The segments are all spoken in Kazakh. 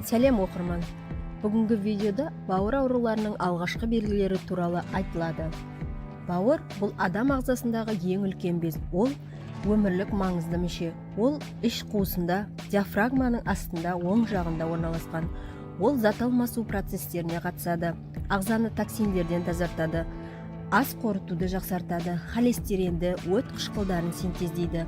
Сәлем, оқырман! Бүгінгі видеода бауыр ауруларының алғашқы белгілері туралы айтылады. Бауыр – бұл адам ағзасындағы ең үлкен без. Ол өмірлік маңызды мүше. Ол іш қуысында, диафрагманың астында, оң жағында орналасқан. Ол зат алмасу процестеріне қатысады, ағзаны токсиндерден тазартады, ас қорытуды жақсартады, холестеринді, өт қышқылдарын синтездейді.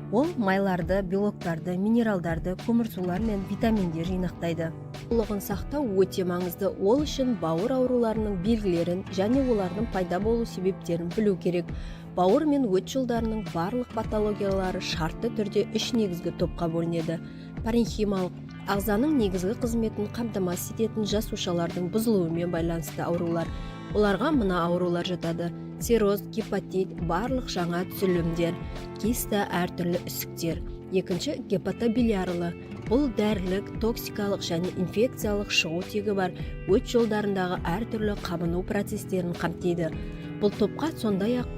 Ол майларды, белоктарды, минералдарды, көмірсулар мен витаминдер жинақтайды. Денсаулығын сақтау өте маңызды. Ол үшін бауыр ауруларының белгілерін және олардың пайда болу себептерін білу керек. Бауыр мен өт жолдарының барлық патологиялары шартты түрде үш негізгі топқа бөлінеді. Паренхималық – ағзаның негізгі қызметін қамтамасыз ететін жасушалардың бұзылуымен байланысты аурулар. Оларға мына аурулар жатады: цирроз, гепатит, барлық жаңа түзілімдер, киста, әртүрлі ісіктер. Екінші – гепатобилиарлы. Бұл дәрілік, токсикалық және инфекциялық шығу тегі бар өт жолдарындағы әртүрлі қабыну процестерін қамтиды. Бұл топқа сондай ақ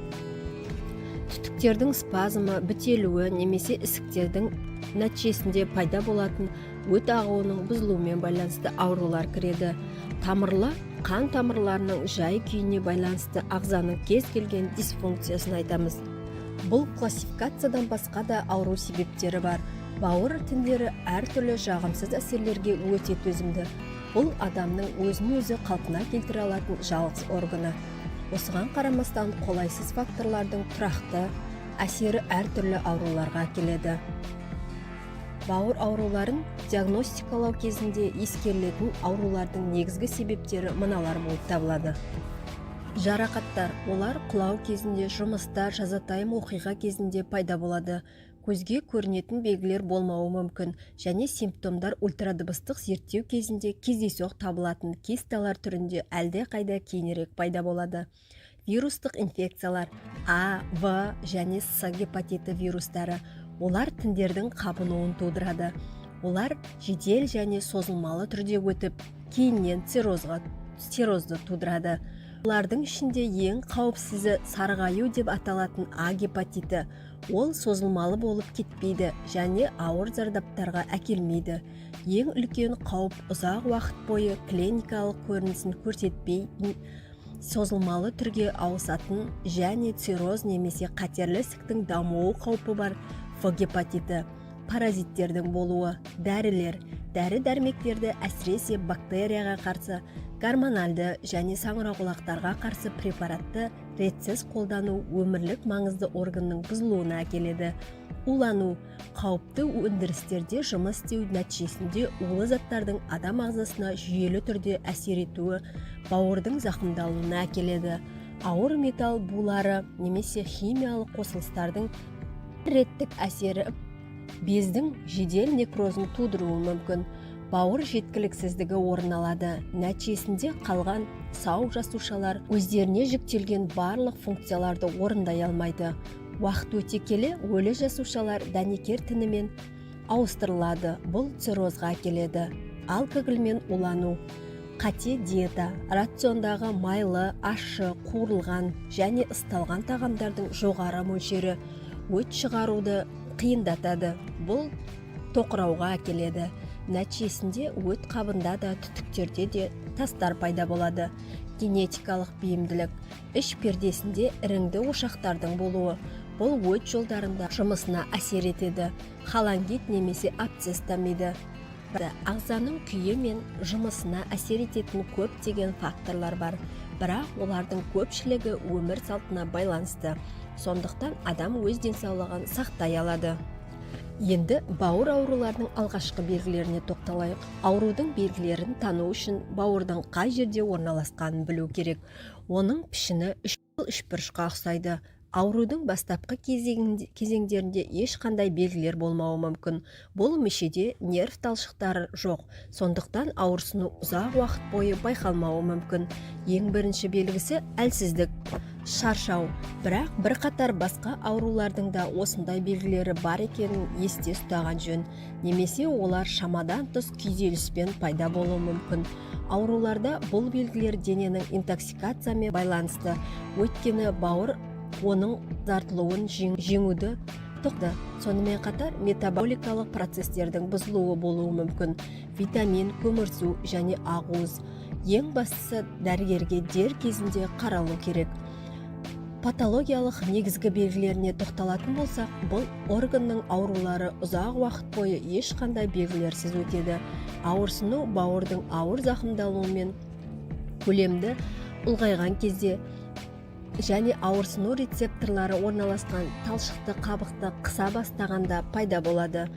түтіктердің спазмы, бітелуі немесе ісіктердің нәтижесінде пайда болатын өт ағуының бұзылуымен байланысты аурулар кіреді. Тамырлы – қан тамырларының жай күйіне байланысты ағзаның кез келген дисфункциясын айтамыз. Бұл классификациядан басқа да ауру себептері бар. Бауыр тіндері әртүрлі жағымсыз әсерлерге өте төзімді. Бұл адамның өзін өзі қалпына келтіре алатын жалғыз органы. Осыған қарамастан, қолайсыз факторлардың тұрақты әсері әртүрлі ауруларға әкеледі. Бауыр ауруларын диагностикалау кезінде ескерілетін аурулардың негізгі себептері мыналар болып табылады. Жарақаттар. Олар құлау кезінде, жұмыста, жазатайым оқиға кезінде пайда болады. Көзге көрінетін белгілер болмауы мүмкін және симптомдар ультрадыбыстық зерттеу кезінде кездейсоқ табылатын кисталар түрінде әлдеқайда кейінірек пайда болады. Вирустық инфекциялар: А, В және С гепатиті вирустары. Олар тіндердің қабынуын тудырады. Олар жедел және созылмалы түрде өтіп, кейіннен циррозды тудырады. Олардың ішінде ең қауіпсізі сарғаю деп аталатын А гепатиті. Ол созылмалы болып кетпейді және ауыр зардаптарға әкелмейді. Ең үлкен қауіп – ұзақ уақыт бойы клиникалық көрінісін көрсетпей, созылмалы түрге ауысатын және цирроз немесе қатерлі ісіктің дамуы қаупі бар В гепатиті. Паразиттердің болуы, дәрілер, дәрі-дәрмектерді, әсіресе бактерияға қарсы, гормональды және саңырауқұлақтарға қарсы препаратты ретсіз қолдану өмірлік маңызды органның бұзылуына әкеледі. Улану: қауіпті өндірістерде жұмыс істеу нәтижесінде улы заттардың адам ағзасына жүйелі түрде әсер етуі бауырдың зақымдалуына әкеледі. Ауыр металл булары немесе химиялық қосылыстардың реттік әсері бездің жедел некрозын тудыруы мүмкін. Бауыр жеткіліксіздігі орын алады. Нәтижесінде қалған сау жасушалар өздеріне жүктелген барлық функцияларды орындай алмайды. Уақыт өте келе өлі жасушалар дәнекер тінімен ауыстырылады. Бұл циррозға әкеледі. Алкогольмен улану, қате диета: рациондағы майлы, ащы, қуырылған және ысталған тағамдардың жоғары мөлшері өт шығаруды қиындатады. Бұл тоқырауға әкеледі. Нәтижесінде өт қабында да, түтіктерде де тастар пайда болады. Генетикалық бейімділік: іш пердесінде іріңді ошақтардың болуы. Бұл өт жолдарында жұмысына әсер етеді. Холангит немесе абсцесс дамиды. Ағзаның күйі мен жұмысына әсер ететін көптеген факторлар бар, бірақ олардың көпшілігі өмір салтына байланысты. Сондықтан адам өз денсаулығын сақтай алады. Енді бауыр ауруларының алғашқы белгілеріне тоқталайық. Аурудың белгілерін тану үшін бауырдың қай жерде орналасқанын білу керек. Оның пішіні үшбұрышқа ұқсайды. Аурудың бастапқы кезеңдерінде ешқандай белгілер болмауы мүмкін. Бұл мүшеде нерв талшықтары жоқ, сондықтан ауырсыну ұзақ уақыт бойы байқалмауы мүмкін. Ең бірінші белгісі – әлсіздік, шаршау. Бірақ бірқатар басқа аурулардың да осындай белгілері бар екенін есте ұстаған жөн немесе олар шамадан тыс күйзеліспен пайда болуы мүмкін. Ауруларда бұл белгілер дененің интоксикациямен байланысты, өйткені бауыр оның тазартылуын жеңуді Тоқты. Сонымен қатар метаболикалық процестердің бұзылуы болуы мүмкін: витамин, көмірсу және ақуыз. Ең бастысы, дәрігерге дер кезінде қаралу керек. Патологиялық негізгі белгілеріне тоқталатын болсақ, бұл органның аурулары ұзақ уақыт бойы ешқандай белгілерсіз өтеді. Ауырсыну бауырдың ауыр зақымдалуымен көлемді ұлғайған кезде және ауырсыну рецепторлары орналасқан талшықты қабықты қыса бастағанда пайда болады.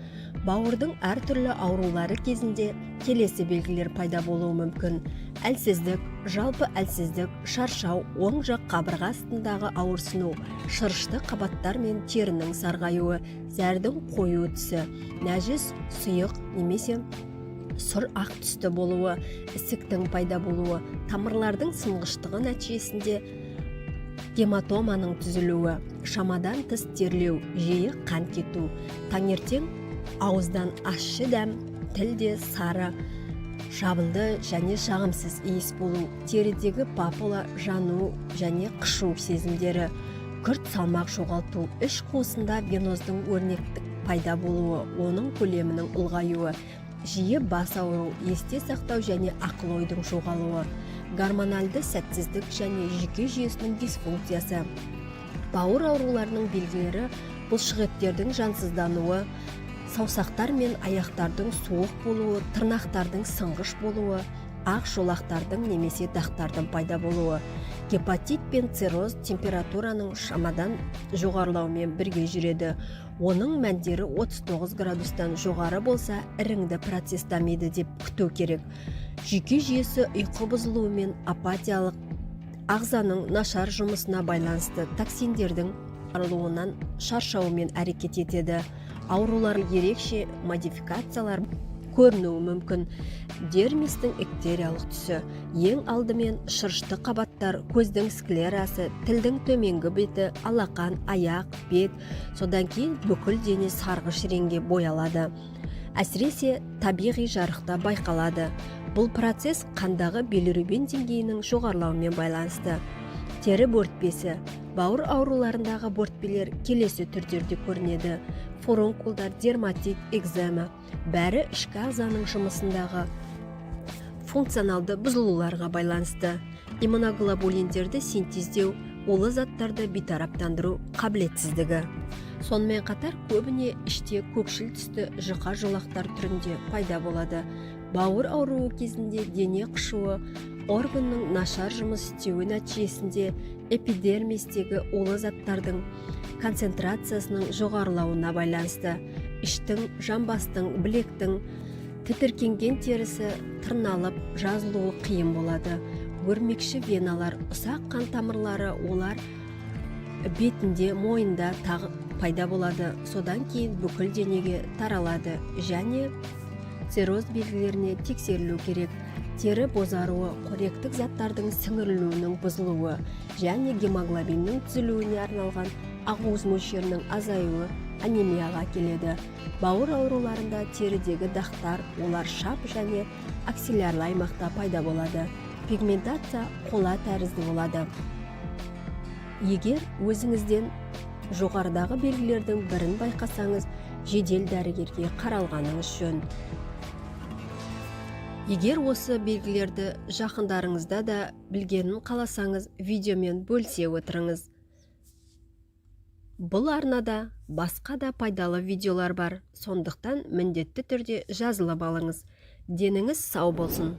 Бауырдың әртүрлі аурулары кезінде келесі белгілер пайда болуы мүмкін: әлсіздік, жалпы әлсіздік, шаршау, оң жақ қабырға астындағы ауырсыну, шырышты қабаттар мен терінің сарғаюы, зәрдің қою түсі, нәжіс сұйық немесе сұр ақ түсті болуы, ісіктің пайда болуы, тамырлардың сынғыштығы нәтижесінде гематоманың түзілуі, шамадан тыс терлеу, жиі қан кету, таңертең ауыздан ащы дәм, тілде сары жабынды және жағымсыз иіс болу, терідегі папула, жану және қышу сезімдері, күрт салмақ жоғалту, іш қуысында веноздың өрнектік пайда болуы, оның көлемінің ұлғаюы, жиі бас ауру, есте сақтау және ақыл ойдың жоғалуы, гормональды сәтсіздік және жүйке жүйесінің дисфункциясы. Бауыр ауруларының белгілері: бұлшықеттердің жансыздануы, саусақтар мен аяқтардың суық болуы, тырнақтардың сынғыш болуы, ақ жолақтардың немесе дақтардың пайда болуы. Гепатит пен цирроз температураның шамадан жоғарылауымен бірге жүреді. Оның мәндері 39 градустан жоғары болса, іріңді процесс дамиды деп күту керек. Жүйке жүйесі ұйқы бұзылуы мен апатиялық, ағзаның нашар жұмысына байланысты токсиндердің арылуынан шаршауымен әрекет етеді. Аурулар ерекше модификациялар көрінуі мүмкін. Дермистің иктериялық түсі ең алдымен шырышты қабаттар, көздің склерасы, тілдің төменгі беті, алақан, аяқ, бет, содан кейін бүкіл дене сарғыш реңге боялады. Әсіресе табиғи жарықта байқалады. Бұл процесс қандағы билирубин деңгейінің жоғарылауымен байланысты. Тері бөртпесі. Бауыр ауруларындағы бөртпелер келесі түрдерде көрінеді: фурункулдар, дерматит, экзема. Бәрі ішкі ағзаның жұмысындағы функционалды бұзылуларға байланысты. Иммуноглобулиндерді синтездеу, улы заттарды бейтараптандыру қабілетсіздігі. Сонымен қатар көбіне іште көкшіл түсті жұқа жолақтар түрінде пайда болады. Бауыр ауруы кезінде дене қышуы органның нашар жұмыс істеуі нәтижесінде эпидермистегі улы заттардың концентрациясының жоғарылауына байланысты. Іштің, жамбастың, білектің тітіркенген терісі тырналып, жазылуы қиын болады. Өрмекші веналар, ұсақ қан тамырлары, олар бетінде, мойында тағы пайда болады, содан кейін бүкіл денеге таралады және цирроз белгілеріне тексерілу керек. Тері бозаруы қоректік заттардың сіңірілуінің бұзылуы және гемоглобиннің түзілуіне арналған ақуыз мөлшерінің азаюы анемияға әкеледі. Бауыр ауруларында терідегі дақтар, олар шап және аксиллярлы аймақта пайда болады. Пигментация қола тәрізді болады. Егер өзіңізден жоғарыдағы белгілердің бірін байқасаңыз, жедел дәрігерге қаралғаныңыз жөн. Егер осы белгілерді жақындарыңызда да білгенін қаласаңыз, видеомен бөлісе отырыңыз. Бұл арнада басқа да пайдалы видеолар бар, сондықтан міндетті түрде жазылып алыңыз. Деніңіз сау болсын.